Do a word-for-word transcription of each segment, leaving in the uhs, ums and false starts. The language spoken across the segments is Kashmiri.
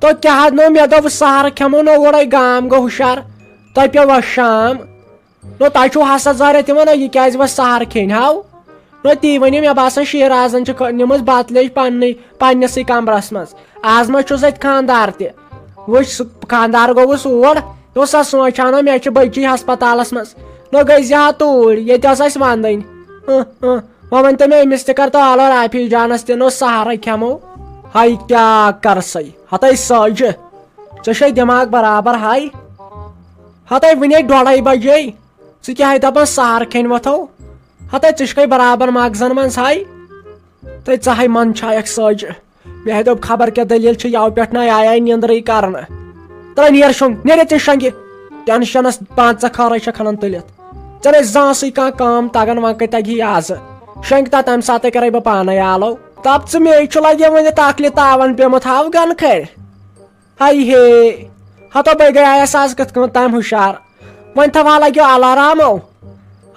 تو کیٛاہ حظ نو، مےٚ دوٚپ سحر کھٮ۪مو نو، گۄڈے گام گوٚو ہُشار، تۄہہِ پیوٚوا شام۔ نو تۄہہِ چھُو حسد ظٲہرت یِوان، نو یہِ کیٛازِ وۄنۍ سحر کھیٚنۍ ہاو؟ نو تی ؤنِو مےٚ، باسان شیرازن چھِ کھٲ-، نِمٕژ بتہٕ لیٚج پننٕے، پننِسٕے کمرس منٛز۔ از ما چھُس اتہِ خانٛدار تہِ؟ وٕچھ سُہ خانٛدار گوٚوُس اور، اوس سا سونٛچان، نو مےٚ چھِ بٔچی ہسپتالس منٛز، نو گٔے زِ ہا توٗرۍ، ییٚتہِ ٲس اسہِ ونٛدٕنۍ۔ اۭں، اۭں۔ وۄنۍ ؤنۍ تو مےٚ، أمِس تہِ کر تو آلو رافی جانس تہِ، نو سحرٕے کھٮ۪مو۔ ہاے کیٛاہ کرسے، ہتے ساجہِ، ژےٚ چھے دٮ۪ماغ برابر ہاے؟ ہتے وُنے ڈۄڈے بجے، ژٕ کیٛاہ ہے دپان سحر کھٮ۪نۍ وۄتھو؟ ہتے ژٕ چھکھے برابر مغزن منٛز ہاے؟ تہٕ ژٕ ہاے منٛد چھایکھ ساجہِ۔ مےٚ ہے دوٚپ خبر کیٛاہ دٔلیٖل چھِ، یَوٕ پٮ۪ٹھ نَے آیے نیٚنٛدرٕے کرنہٕ۔ ترٛے نیر شۄنٛگ، نیر ییٚتہِ شۄنٛگہِ۔ ٹینشنس پانٛژھ ژکھ خٲرے چھکھ انان تُلِتھ۔ ژےٚ نَے زانٛہہ سٕے کانٛہہ کٲم تگان، وۄنۍ کتہِ تگہِ یہِ آزٕ؟ شۄنٛگہِ تا تمہِ ساتہٕ کرے بہٕ پانے آلو۔ تب ژٕ مے چھُ لگے وۄنۍ تکلہِ تاون پیومُت ہاو گن کھرِ۔ ہاے ہے، ہتو بے گٔیس آز کِتھ کٔنۍ تام ہُشار۔ وۄنۍ تھاوہا لگیو الارامو۔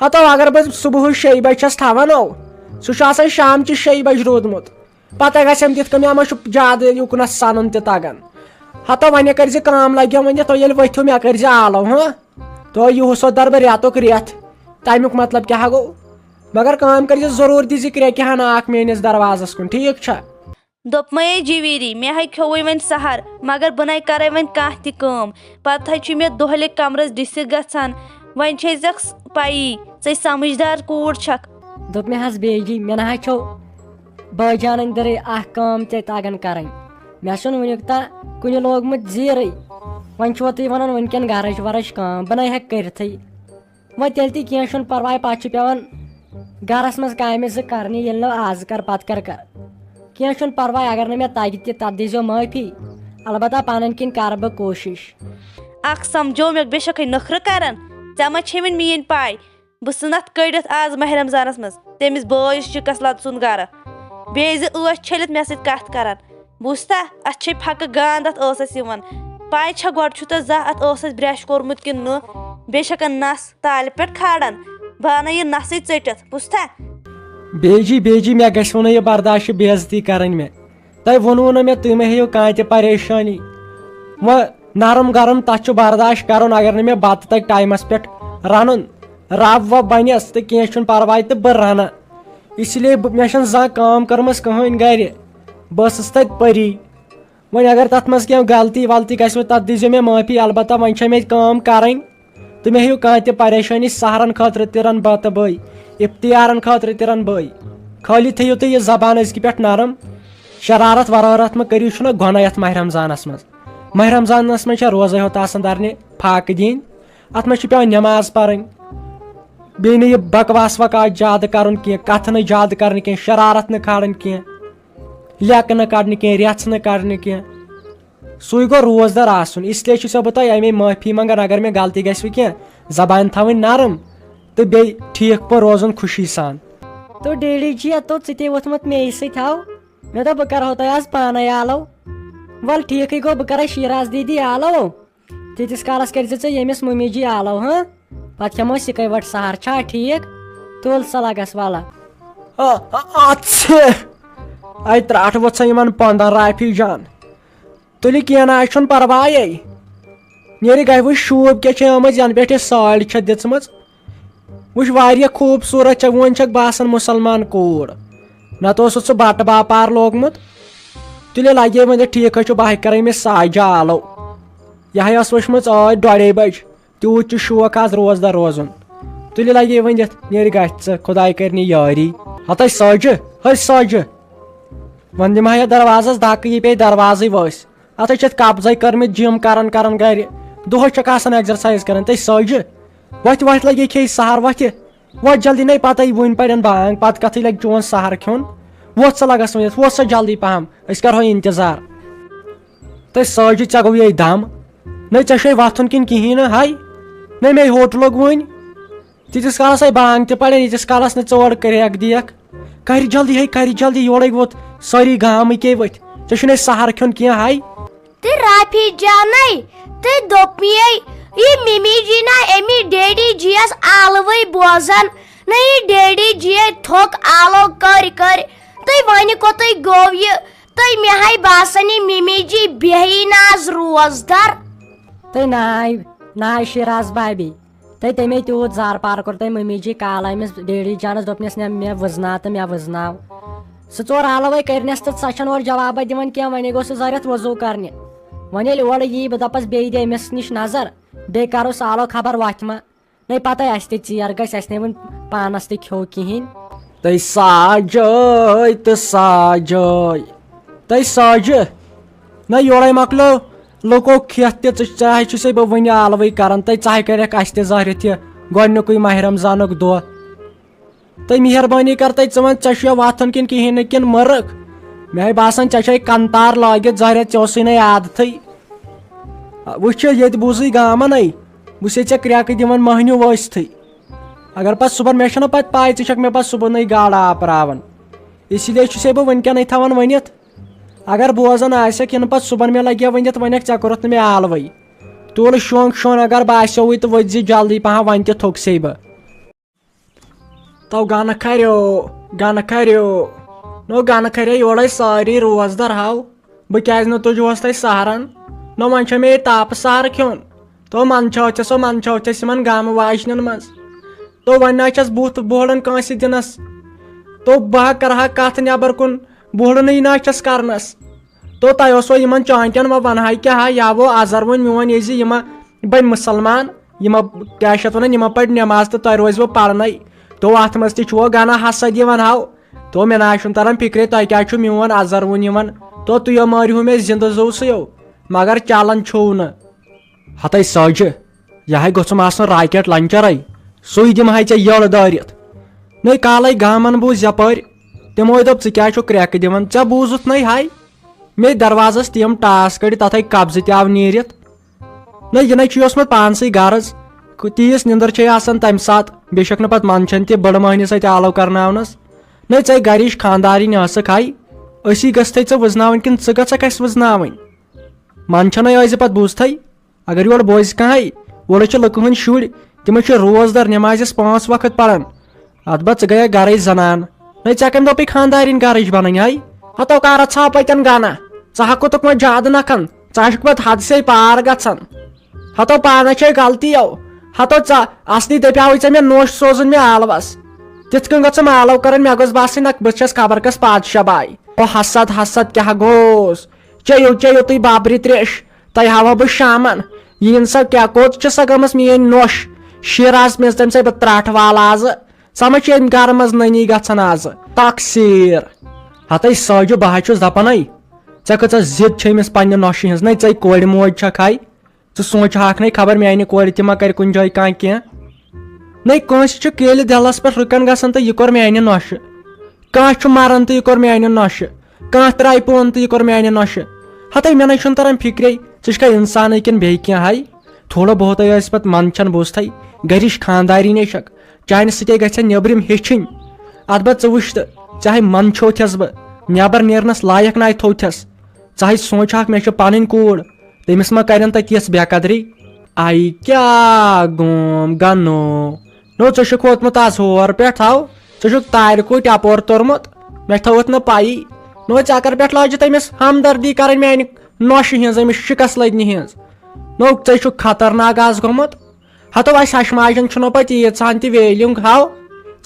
ہتو اگر بہٕ صبحٕچ شیٚیہِ بجہِ چھس تھاوان او، سُہ چھُ آسان شامچہِ شیٚیہِ بجہِ روٗدمُت۔ پتہ گژھٮ۪م تِتھ کٔنۍ مےٚ ما چھُ زیادٕ یُکنس سنُن تہِ تگان۔ ہتو وۄنۍ کٔرۍ زِ کٲم لگیو وۄنۍ یتھ، تُہۍ ییٚلہِ ؤتھِو مےٚ کٔرۍ زِ آلو، ہاں؟ تُہۍ یِہُس وۄنۍ درٕ بہٕ رٮ۪تُک رٮ۪تھ۔ تمیُک مطلب کیٛاہ گوٚو؟ مگر کٲم کٔرۍ زِ ضروٗر دِ زِ کرٛیٚکہِ ہنا اکھ میٲنِس دروازس کُن، ٹھیٖک چھا؟ دوٚپمَے جیٖویٖری، مےٚ ہَے کھیوٚوُے وۄنۍ سحر، مگر بہٕ نَے کَرَے وۄنۍ کانٛہہ تہِ کٲم۔ پَتہٕ ہَے چھُ مےٚ دۄہلہِ کَمرَس ڈِسِتھ گژھان۔ وۄنۍ چھے زٮ۪کھ پَیی، ژٕے سَمٕجھدار کوٗر چھَکھ۔ دوٚپ مےٚ حظ بیجی، مےٚ نہ حظ چھو بٲجانٕنۍ دٔرٕے اَکھ کٲم تہِ تَگان کَرٕنۍ۔ مےٚ چھُنہٕ وٕنیُک تام کُنہِ لوگمُت زیٖرٕے۔ وۄنۍ چھُوا تُہۍ وَنان وٕنکٮ۪ن گَرٕچ وَرٕچ کٲم؟ بہٕ نَے ہٮ۪کہٕ کٔرِتھٕے۔ وۄنۍ تیٚلہِ تہِ کینٛہہ چھُنہٕ پرواے، پتہٕ چھُ پٮ۪وان گرس منٛز کامہِ زٕ کرنہِ، ییٚلہِ نہٕ آز کر پتہٕ کر کر۔ کینٛہہ چھُنہٕ پرواے، اگر نہٕ مےٚ تگہِ تہِ تتھ دیٖزیو معٲفی، البتہ پنٕنۍ کِنۍ کرٕ بہٕ کوٗشش۔ اکھ سمجھو مےٚ، بے شکھے نخرٕ کران، ژےٚ ما چھے وۄنۍ میٲنۍ پاے؟ بہٕ ژھٕنتھ کٔڑِتھ آز ماہ رمضانس منٛز تٔمِس بٲیِس شِکس لد سُنٛد گرٕ، بیٚیہِ زِ ٲس چھٔلِتھ مےٚ سۭتۍ کتھ کران۔ بوٗزتھا، اتھ چھے پھکہٕ گانٛد اتھ ٲسس یِوان۔ پاے چھا گۄڈٕ چھُ تہٕ زانٛہہ اتھ ٲسس برٛش کوٚرمُت کِنہٕ نہٕ؟ بیٚیہِ چھکن نس تالہِ پٮ۪ٹھ کھالان، بہٕ انہٕ یہِ نسٕے ژٔٹِتھ، بوٗزتھا؟ بیجی، بیجی، مےٚ گژھِ وۄنۍ یہِ برداشت، بے عزتی کرٕنۍ مےٚ۔ تۄہہِ ووٚنوُ نہٕ مےٚ، تُہۍ مہ ہیٚیِو کانٛہہ تہِ پریشٲنی۔ وۄنۍ نرم گرم تتھ چھُ برداشت کرُن، اگر نہٕ مےٚ بتہٕ تگہِ ٹایمس پٮ۪ٹھ رنُن، رب وب بنٮ۪س تہٕ کینٛہہ چھُنہٕ پرواے تہٕ بہٕ رنہٕ۔ اس لیے بہٕ، مےٚ چھَنہٕ زانٛہہ کٲم کٔرمٕژ کٕہٕنۍ گرِ، بہٕ ٲسٕس تتہِ پٔری۔ وۄنۍ اگر تتھ منٛز کینٛہہ غلطی ولطی گژھِ وٕ، تتھ دیٖزیو مےٚ معٲفی، البتہ وۄنۍ چھےٚ مےٚ کٲم کرٕنۍ تہٕ مےٚ ہیٚیِو کانٛہہ تہِ پریشٲنی، سحرن خٲطرٕ تہِ رن بتہٕ بٲے، افطارن خٲطرٕ تہِ رن بٲے۔ خٲلی تھٲیِو تُہۍ یہِ زبان أزکہِ پٮ۪ٹھ نرم، شرارت ورارت مہ کٔرِو، یہِ چھُنہ گۄناہ یتھ ماہ رمضانس منٛز۔ ماہ رمضانس منٛز چھےٚ روزے ہوت آسان درنہِ، فاقہٕ دِنۍ، اتھ منٛز چھِ پٮ۪وان نٮ۪ماز پرٕنۍ، بیٚیہِ نہٕ یہِ بکواس وکاس زیادٕ کرُن کینٛہہ، کتھٕ نہٕ زیادٕ کرنہِ کینٛہہ، شرارت نہٕ کھالٕنۍ کینٛہہ، لیٚکہٕ نہٕ کڑنہِ کینٛہہ، رٮ۪ژھ نہٕ کڑنہِ کینٛہہ۔ سُے گوٚو روزدار آسُن۔ اس لیے چھُسو بہٕ تۄہہِ اَمے معٲفی منٛگان، اگر مےٚ غلطی گژھِ وٕ کینٛہہ، زبان تھاوٕنۍ نرم تہٕ بیٚیہِ ٹھیٖک پٲٹھۍ روزُن خوشی سان۔ تو ڈیڈی جی، تو ژٕ تہِ ووٚتھمُت مے سۭتۍ ہاو۔ مےٚ دوٚپ، بہٕ کرہو تۄہہِ آز پانے آلو۔ ول، ٹھیٖکھٕے گوٚو، بہٕ کرے شیراز دیدی آلو۔ تیٖتِس کالس کٔرزِ ژٕ ییٚمِس مُمی جی آلو، ہاں؟ پتہٕ کھٮ۪مو أسۍ یِکے وٹہٕ سحر، چھا ٹھیٖک؟ تُل سا لگس ولا۔ آ، آ، اَتھ سے۔ اَے ترٛٹھ وٕژھ یِمن پندن رافی جان۔ تُلہِ کینٛہہ نہ حظ چھُنہٕ پرواے۔ نیرِ گژھِ وٕچھ شوٗب کیٛاہ چھِ آمٕژ، ینہٕ پٮ۪ٹھ یہِ سٲلۍ چھےٚ دِژمٕژ۔ وٕچھ واریاہ خوٗبصوٗرت چھےٚ، وۄنۍ چھکھ باسان مُسلمان کوٗر۔ نتہٕ اوسُتھ سُہ بٹہٕ باپار لوگمُت۔ تُلہِ لگے وۄنۍ، ٹھیٖک حظ چھُ، بہٕ ہا کرٕ أمِس ساجہِ آلو۔ یہِ ہا ٲس وٕچھمٕژ ٲدۍ ڈۄڈے بجہِ۔ تیوٗت چھُ شوق آز روزدار روزُن۔ تُلہِ لگے وۄنۍ یتھ، نیرِ گژھِ ژٕ، خداے کرِ نہٕ یٲری۔ ہتے ساجہِ، ہے ساجہِ۔ وۄنۍ دِمہٕ ہا یتھ دروازس دکہٕ، یہِ پیٚیہِ دروازٕے وٲسۍ۔ اتھ ہے چھِ اتھ قبضے کٔرمٕتۍ، جم کران کران گرِ۔ دۄہے چھکھ آسان ایکزرسایز کران۔ تہٕ ساجہِ، وۄتھِ وۄتھِ لگے کھیٚیہِ سحر، وۄتھِ۔ وۄتھ جلدی، نَے پَتَے وٕنۍ پَرن بانگ، پَتہٕ کَتھٕے لَگہِ چون سحر کھیوٚن۔ وۄتھ سا لَگَس وۄنۍ یَتھ، وۄتھ سا جلدی پَہَم، أسۍ کَرہو اِنتظار۔ تہٕ ساجہِ، ژےٚ گوٚو یے دَم؟ نَے ژےٚ چھُے وۄتھُن کِنہٕ کِہیٖنۍ نہٕ؟ ہاے، نَے مے ہوٚٹ لوٚگ وٕنۍ۔ تیٖتِس کالَس آے بانگ تہِ پَرن، ییٖتِس کالَس نہٕ ژٕ اورٕ کرٛیکھ دِیَکھ۔ کَرِ جلدی، ہے کَرِ جلدی، یورَے ووت سٲری گامٕکے ؤتھۍ۔ ژےٚ چھُنَے سحر کھیوٚن کینٛہہ ہاے۔ تہٕ رافی جانے، تہٕ دوٚپمَے، یہِ مِمی جی نا اَمی ڈیڈی جی یَس آلوٕے بوزان، نہ یہِ ڈیڈی جی یے تھوٚک آلو کٔرۍ کٔرۍ۔ تہٕ وۄنۍ کوٚتُے گوٚو یہِ؟ تہٕ مےٚ ہاے باسان یہِ مِمی جی بیٚہی نہٕ آز روزدر۔ تہٕ ناے، ناے شیراز بابی۔ تہٕ تٔمۍ تیوٗت زار پار کوٚر تٔمۍ مٔمی جی کال أمِس ڈیڈی جانس، دوٚپنس، "نہ، مےٚ وٕزناو تہٕ مےٚ وٕزناو۔" سُہ ژور آلوَے کٔرنس تہٕ سۄ چھَنہٕ اورٕ جوابا دِوان کینٛہہ۔ وۄنۍ گوٚو سُہ زٲرِتھ وضوٗ کرنہِ۔ وۄنۍ ییٚلہِ اورٕ یی، بہٕ دَپس بیٚیہِ دِ أمِس نِش نظر، بیٚیہِ کرو سُہ آلو خبر وۄتھِ ما۔ نَے پَتَے اَسہِ تہِ ژیر گژھِ، اَسہِ نَے وۄنۍ پانَس تہِ کھیوٚو کِہیٖنۍ۔ تہٕ ساجٲے، تہٕ ساجٲے، تہٕ ساجہِ۔ نہ یورے مۄکلیو لُکو کھٮ۪تھ تہِ، ژٕ، ژےٚ ہَے چھُسے بہٕ وٕنہِ آلوٕے کران، تہٕ ژٕ ہَے کَرٮ۪کھ اَسہِ تہِ زہرِ تہِ گۄڈٕنیُکُے ماہِ رمضانُک دۄہ۔ تہٕ مہربٲنی کر تہٕ ژٕ وَن، ژےٚ چھُیا وۄتھُن کِنہٕ کِہیٖنۍ نہٕ کِنہٕ مٔرٕکھ؟ مےٚ ہَے باسان ژےٚ چھَے کَنتار لٲگِتھ زہرِ، ژےٚ اوسُے نَے عادتھٕے۔ وٕچھ، ییٚتہِ بوٗزٕے گامَنَے، بہٕ چھُسے ژےٚ کرٛٮ۪کہٕ دِوان مٔہنیوٗ ؤسۍتھٕے۔ اگر پَتہٕ صُبحن، مےٚ چھَنہٕ پَتہٕ پَے، ژٕ چھَکھ مےٚ پَتہٕ صُبحنٕے گاڈٕ آپراوان۔ اسی لیے چھُسے بہٕ وٕنکٮ۪نٕے تھاوان ؤنِتھ۔ اگر بوزان آسٮ۪کھ، یِنہٕ پَتہٕ صُبحن مےٚ لَگہِ ہا ؤنِتھ، وۄنۍ اَکھ ژےٚ کوٚرُتھ نہٕ مےٚ آلوٕے۔ تُل شونٛگ شون، اگر باسیووُے تہٕ ؤتھۍ زِ جلدی پَہَم، وۄنۍ تہِ تھوٚکسے بہٕ۔ تو گنہٕ کھریو، گنہٕ کھریو۔ نو گنہٕ کھرے یورے سٲری روزدر ہاو۔ بہٕ کیازِ نہٕ تُجوس تۄہہِ سہرن؟ نو وۄنۍ چھےٚ مےٚ ییٚتہِ تاپہٕ سہرٕ کھیوٚن۔ تو منٛدچھاو ژےٚ سۄ، منٛدچھاو ژےٚ یِمن گامہٕ واجنٮ۪ن منٛز۔ تو وۄنۍ نہ چھَس بُتھ بوہلن کٲنٛسہِ دِنس۔ تو بہٕ ہا کرٕ ہا کتھ نٮ۪بر کُن، بوہلنٕے نہ چھَس کرنس۔ تو تۄہہِ اوسو یِمن چانٹٮ۪ن وۄنۍ ونہٕ ہا کیٛاہ ہا، یا وو ازر وۄنۍ میون یہِ زِ یِمہ بٔنۍ مُسلمان، یِمہ کیٛاہ چھِ اتھ ونان، یِمہ پرِ نٮ۪ماز تہٕ تۄہہِ روزِوٕ پرنَے۔ تو اتھ منٛز تہِ چھُو گنہ حسد یِوان ہاو۔ تو مےٚ نہ حظ چھُنہٕ تران فکرے تۄہہِ کیٛاہ چھُو میون ازر وُن یِوان۔ تو تُہۍ مٲرِہو مےٚ زندٕ زُو سٕیو، مگر چلان چھُو نہٕ۔ ہتے ساجہِ، یہِ ہاے گوٚژھُم آسُن راکٹ لانچرے، سُے دِمہٕ ہاے ژےٚ یٔڑ دٲرِتھ۔ نٔے کالے گامن بوٗز یپٲرۍ، تِمو دوٚپ، "ژٕ کیٛاہ چھُکھ کرٛٮ۪کہٕ دِوان؟ ژےٚ بوٗزُتھ نَے ہاے؟" مےٚ دروازس تِم ٹاس کٔڑِتھ، تتھے قبضہٕ تہِ آو نیٖرِتھ۔ نہ، یہِ نَے چھُے اوسمُت پانسٕے غرض۔ تیٖژ نِندٕر چھے آسان تَمہِ ساتہٕ، بیٚیہِ چھَکھ نہٕ پَتہٕ منٛدچھان تہِ بٔڑٕ مۄہنِس اَتہِ آلو کرناونَس۔ نَے، ژَے گَرِچ خانٛدارِنۍ ٲسٕکھ ہاے، أسی گٔژھتھٕے ژٕ وٕزناوٕنۍ کِنہٕ ژٕ گٔژھکھ اَسہِ وٕزناوٕنۍ؟ منٛدچھان ٲسۍ زِ پَتہٕ بوٗزتھٕے، اگر یورٕ بوزِ کانٛہہ ہاے، اورٕ چھِ لُکہٕ ہٕنٛدۍ شُرۍ، تِمَے چھِ روزدار نٮ۪مازِ پانٛژھ وقت پَران۔ اَدٕ بہ ژٕ گٔیَکھ گَرٕچ زنان۔ نَے، ژےٚ کَمہِ دۄہ پے خانٛدارِنۍ گَرٕچ بَنٕنۍ ہاے؟ ہَتو کَرَتھ ژھاو پَتٮ۪ن گَنہ، ژٕ ہا کوٚتُکھ وۄنۍ زیادٕ نَکھَن، ژٕ ہا چھُکھ پَتہٕ حدسے پار گژھان۔ ہَتو پانَس چھے غلطی یو۔ ہَتو ژٕ اَصلی دَپیاوٕے ژےٚ مےٚ نوٚش سوزُن مےٚ آلوَس۔ تِتھ کٔنۍ گٔژھٕم آلو کَرٕنۍ، مےٚ گوٚژھ باسٕنۍ نہ بہٕ چھَس خبر کَس پادشاہ باے۔ او حسد، حسد کیٛاہ گوس؟ چیٚیِو، چیٚیِو تُہۍ بابرِ ترٛیش، تۄہہِ ہاوہو بہٕ شامَن۔ یہِ اِنسان کیٛاہ کوٚت چھِ سۄ گٔمٕژ میٛٲنۍ نوٚش؟ شیٖراز مےٚ تٔمۍ سۭتۍ بہٕ ترٛٹھ والہٕ آزٕ۔ ژٕ ما چھِ اَمہِ گرٕ منٛز نٔنی گژھان آزٕ؟ تقصیٖر۔ ہَتَے ساجہِ، بہٕ ہا چھُس دَپانَے، ژےٚ کۭژاہ ضِد چھےٚ أمِس پنٛنہِ نۄشہِ ہِنٛز۔ نَے ژَے کورِ موج چھَکھ ہاے۔ ژٕ سونٛچ ہاکھ نَے، خبر میٛانہِ کورِ تہِ ما کَرِ کُنہِ جایہِ کانٛہہ کینٛہہ۔ نَے کٲنٛسہِ چھُ کیلہِ دِلَس پٮ۪ٹھ رُکَن گژھان تہٕ یہِ کوٚر میٛانہِ نۄشہِ۔ کانٛہہ چھُ مَران تہٕ یہِ کوٚر میٛانہِ نۄشہِ۔ کانٛہہ ترٛایہِ پون تہٕ یہِ کوٚر میٛانہِ نۄشہِ۔ ہَتَے مےٚ نَے چھُنہٕ تَران فِکرے، ژٕ چھُکھا اِنسانٕے کِنہٕ بیٚیہِ کینٛہہ ہاے؟ تھوڑا بہتَے ٲسۍ پَتہٕ منٛدچھان بوٗزتھَے، گَرِچ خانٛدارِنۍ چھَکھ، چانہِ سۭتے گژھِ ہا نیٚبرِم ہیٚچھِنۍ۔ اَدٕ بہ ژٕ وٕچھ تہٕ، ژےٚ ہاے منٛدچھوتھٮ۪س بہٕ، نٮ۪بر نیرنَس لایق ناے تھوتھٮ۪س۔ ژٕ ہاے سونٛچ ہاکھ، مےٚ چھِ پَنٕنۍ کوٗر، تٔمِس ما کَرن تَتہِ یِژھ بے قدری؟ آے کیٛاہ گوم گنو؟ نو، ژٕ چھُکھ ووتمُت آز ہور پٮ۪ٹھ، ہاو، ژٕ چھُکھ تارِ کُٹھۍ اَپور توٚرمُت، مےٚ تھٲوٕتھ نہٕ پَیی۔ نو، ژےٚ کَر پٮ۪ٹھ لاجہِ تٔمِس ہمدردی کَرٕنۍ میٛانہِ نۄشہِ ہِنٛز، أمِس شِکَس لٔدنہِ ہِنٛز؟ نو، ژے چھُکھ خطرناک آز گوٚمُت۔ ہتو، اسہِ ہشہِ ماجن چھُنہٕ پتہٕ ییٖژہن تہِ ویلیُنگ، ہاو۔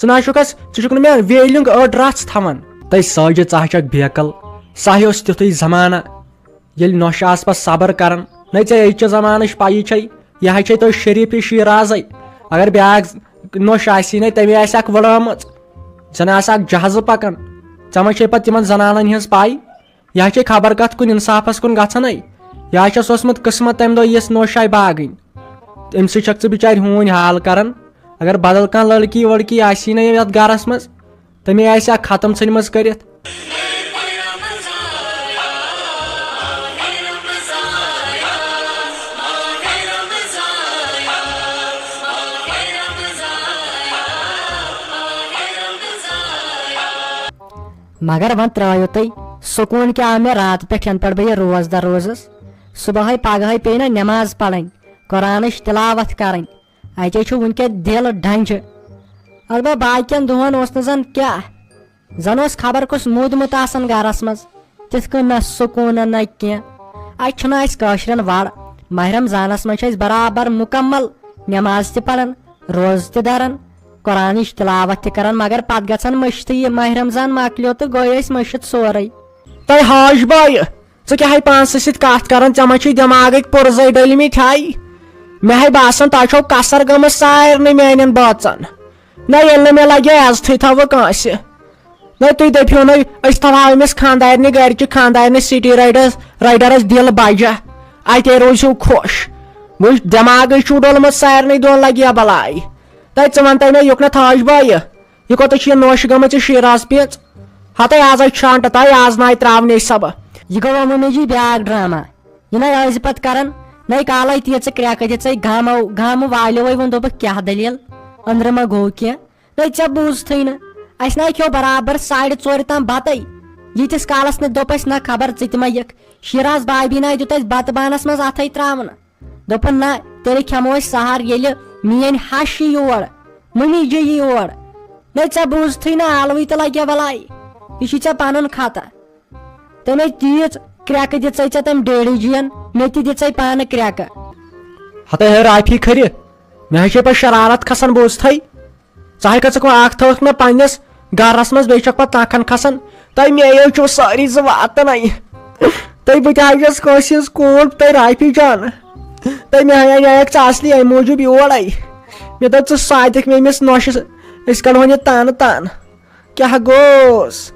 ژٕ نہ چھُکھ اَس-، ژٕ چھُکھ نہٕ مےٚ ویلیُنگ أڑ رژھ تھاوان۔ تَے ساجہِ، ژٕ ہا چھَکھ بیکل۔ ساہے اوس تیُتھُے زمانہ، ییٚلہِ نۄشہِ آسہٕ پتہٕ صبر کران۔ نَے ژےٚ أزچہِ زمانٕچ پَیی چھَے، یہِ ہا چھَے تۄہہِ شریٖفی شیٖرازَے۔ اگر بیٛاکھ نۄش آسی نے، تٔمۍ آسہِ اکھ وٕڑٲمٕژ، زَن آسہِ اکھ جہازٕ پکان۔ ژےٚ ما چھے پتہٕ تِمن زنانن ہٕنٛز پَے؟ یا چھے خبر کتھ کُن انصافس کُن گژھنے، یا چھس اوسمُت قسمت تمہِ دۄہ یِژھ نوشاے باگٕنۍ۔ تٔمۍ سۭتۍ چھکھ ژٕ بچارِ ہوٗنۍ حال کران۔ اگر بدل کانٛہہ لڑکی وڑکی آسی نہ یتھ گرس منٛز، تٔمۍ آسہِ اکھ ختم ژھٕنمٕژ کٔرِتھ۔ مگر وۄنۍ ترٛٲیِو تُہۍ، سکوٗن کیٛاہ آو مےٚ راتہٕ پٮ۪ٹھ، ینہٕ پٮ۪ٹھ بہٕ یہِ روزدر روٗزٕس؟ صُبحٲے پگہٲے پیٚیہِ نہ نٮ۪ماز پرٕنۍ، قرآنٕچ تلاوت کرٕنۍ، اتے چھُ وُنکٮ۪ن دِل ڈنجہِ۔ البتہ باقین دۄہن اوس نہٕ زن کیٛاہ، زن اوس خبر کُس موٗدمُت آسان گرس منٛز۔ تِتھ کٔنۍ نہ سکوٗن نہ کینٛہہ۔ اَتہِ چھُنہٕ اَسہِ کٲشرٮ۪ن وَڑ۔ ماہِ رمضانَس منٛز چھِ أسۍ برابر مُکمل نٮ۪ماز تہِ پَران، روزٕ تہِ دَران، قرآنٕچ تِلاوت تہِ کَران، مگر پَتہٕ گژھان مٔشتٕے۔ یہِ ماہِ رمضان مۄکلیو تہٕ گٔے أسۍ مٔشِتھ سورُے۔ تۄہہِ حاج بایہِ، ژٕ کیٛاہ ہاے پانسٕے سۭتۍ کَتھ کَران؟ ژےٚ ما چھُے دٮ۪ماغٕکۍ پُرزَے ڈٔلمٕتۍ ہاے؟ مےٚ ہاے باسان، تۄہہِ چھو کَسر گٔمٕژ سارنٕے میٛانٮ۪ن بٲژَن۔ نہ، ییٚلہِ نہٕ مےٚ لگہِ عزتھٕے تھاوٕ کٲنٛسہِ۔ نہ، تُہۍ دٔپِو نہٕ، أسۍ تھاوہاو أمِس خانٛدارنہِ گرِ چہِ خانٛدارنہِ سٹی رایڈرس، رایڈرس دِل بجا۔ اتے روٗزِو خۄش۔ وٕچھ، دٮ۪ماغٕے چھُو ڈوٚلمُت سارنٕے دۄن، لگہِ یا بلاے۔ تہٕ ژٕ وَن تہٕ مےٚ یُکنَتھ حاج بایہِ، یہِ کوٚتَتھ چھِ یہِ نوشہِ گٔمٕژ یہِ شیٖراز پیٖنٛژ؟ ہَتَے آز آے چھانٛٹہٕ تہٕ آے آز ناے ترٛاونہِ سبہٕ۔ یہِ گوٚو وۄنۍ مُنی جی بیٛاکھ ڈرامہ۔ یہِ نَے ٲسۍ زِ پَتہٕ کَران، نَے کالَے تیٖژٕ کرٛٮ۪کہٕ دِژَے گامو، گامہٕ والیوے ووٚن، دوٚپُکھ، "کیٛاہ دٔلیٖل؟ أنٛدرٕ ما گوٚو کینٛہہ؟" نَے ژےٚ بوٗزتھٕے نہٕ۔ اَسہِ نَے کھیوٚو برابر ساڑِ ژورِ تام بَتَے۔ ییٖتِس کالَس نہٕ دوٚپ اَسہِ، "نہ خبر ژٕ تہِ ما یِکھ۔" شیٖراز بابی نَے دیُت اَسہِ بَتہٕ بانَس منٛز اَتھَے ترٛاونہٕ۔ دوٚپُن، "نہ، تیٚلہِ کھٮ۪مو أسۍ سحر، ییٚلہِ میٛٲنۍ ہَش یی یور، مُنی جی یی یور۔" نَے ژےٚ بوٗزتھٕے نہٕ، آلوٕے تہٕ لَگہِ بَلاے۔ یہِ چھُے ژےٚ پَنُن خطا۔ تٔمۍ تیٖژ کرٛٮ۪کہٕ دِژَے ژےٚ تٔمۍ ڈیڈی جِیَن، مےٚ تہِ دِژَے پانہٕ کرٛٮ۪کہٕ۔ ہَتَے ہے رافی کھٔرِ، مےٚ حظ چھے پَتہٕ شرارت کھسان بوٗزتھٕے۔ ژٕ ہاے کھژکھ وۄنۍ اکھ تھٲوکھ مےٚ پننِس گرس منٛز، بیٚیہِ چھکھ پتہٕ تنخن کھسان۔ تۄہہِ میٚیو چھُو سٲری زٕ واتان اَتہِ۔ تۄہہِ بہٕ تہِ ہا چھَس کٲنٛسہِ ہٕنٛز کوٗر، تۄہہِ رافی جان۔ تۄہہِ مےٚ ہاے نیکھ ژٕ اصلی اَمہِ موٗجوٗب یور اَتہِ۔ مےٚ دوٚپ ژٕ ساتکھ مےٚ أمِس نۄشہِ، أسۍ کڑہون یہِ تانہٕ تانہٕ۔ کیٛاہ گوٚوس؟